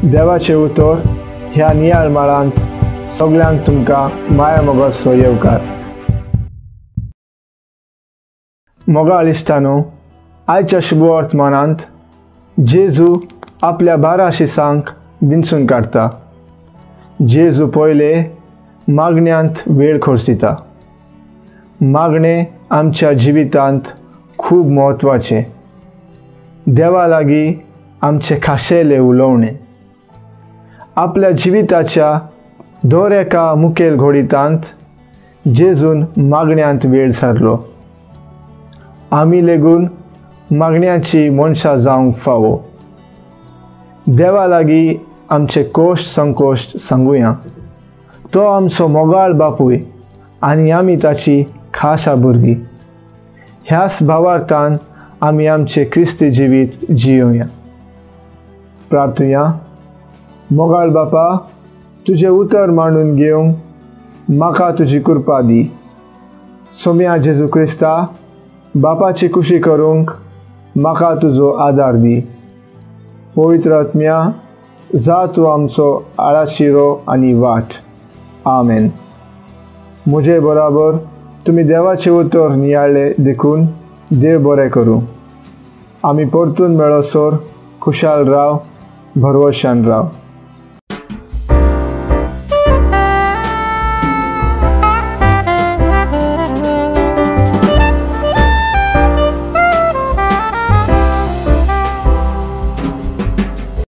देवाचें उतर ह्या नियाळ माळांत सगल्यांक तुमकां माया मोगाचो येवकार. मोगाळ इश्टानो, आयच्या शुभवर्तमानांत जेजू आपल्या 12 शिसांक विंचून काडटा. जेजू पयले मागण्यांत वेळ खर्चिता. मागणें आमच्या जिवितांत खूब म्हत्वाचें. देवा लागीं आमचें खाशेलें उलोवणें. आपल्या जिविताच्या दर एका मुखेल घोडितांत जेजून मागण्यांत वेळ सारलो. आमी लेगून मागण्याची मनशां जावंक फावो. देवा लागीं आमचे कोश्ट संकोश्ट सांगुया. तो आमचो मोगाळ बापूय आनी आमी ताची खाशा भुरगीं. ह्याच भावार्थान आमी आमचें क्रिस्ती जिवीत जियोया. प्रार्थुया. मोगाळ बापा, तुजें उतर मांडून घेवंक म्हाका तुजी कृपा दी. सोम्या जेजू क्रिस्ता, बापाची खुशी करूंक म्हाका तुजो आदार दी. पवित्र आत्म्या, जा तूं आमचो आळाशिरो आनी वाट. आमेन. म्हजे बराबर तुमी देवाचें उतर नियाळ्ळें देखून देव बरें करूं. आमी परतून मेळसर खुशाल राव, भरवशान राव.